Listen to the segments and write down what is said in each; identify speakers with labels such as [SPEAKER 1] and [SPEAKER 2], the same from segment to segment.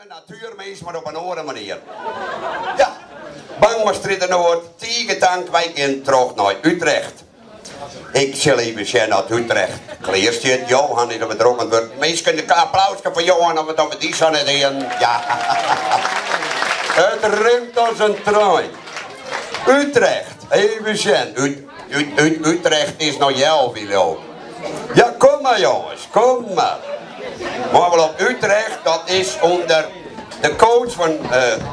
[SPEAKER 1] Gewoon een natuermins, mar op in oare manier. Ja, Bangmastrjitte Noard, tige tank, wy gean troch nei Utrecht. Ik sil even sjen oft Utrecht klear stiet. Johan is op it drok oan it wurk. Minsken, in applauske foar Johan of we dy sa net hienen. Ja, it rint as in trein. Utrecht, even sjen. Utrecht is noch healwei leau ik. Ja, kom mar jonges, kom mar. Mar wol op Utrecht, dat is ûnder de coach fan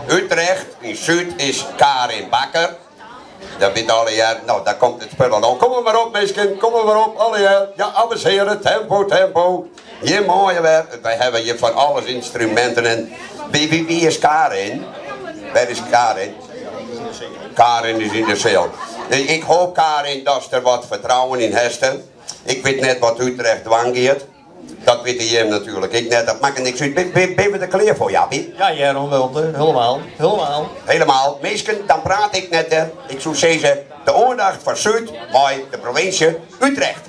[SPEAKER 1] Utrecht yn Súd is Karin Bakker. Dat wit allegear, no daar komt it spul al oan. Kom mar op minsken, kom mar op allegear. Ja, dames heren, tempo, tempo. Hjir meie wer, wy hawwe hjir fan alles ynstruminten en wie, wie, wie is Karin? Wêr is Karin? Karin is yn de seal. Ik hoop Karin datst der wat fertrouwen yn hast. Ik wit net wat Utrecht dwaan giet. Dat witte jim natuerlik ek net. Dat makket niks út. Binne we der klear foar, Jappie?
[SPEAKER 2] Ja, Jeroen, wel, helemaal. Helemaal.
[SPEAKER 1] Helemaal. Minsken, dan praat ik net. Hè. Ik soe sizze, de oandacht foar Súd mei de provinsje Utrecht.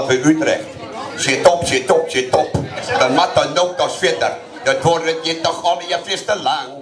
[SPEAKER 1] moatte we Utrecht. Sit op, sit op, sit op. We moatte no dochs fierder. Dat duorret hjir toch allegear fierste lang.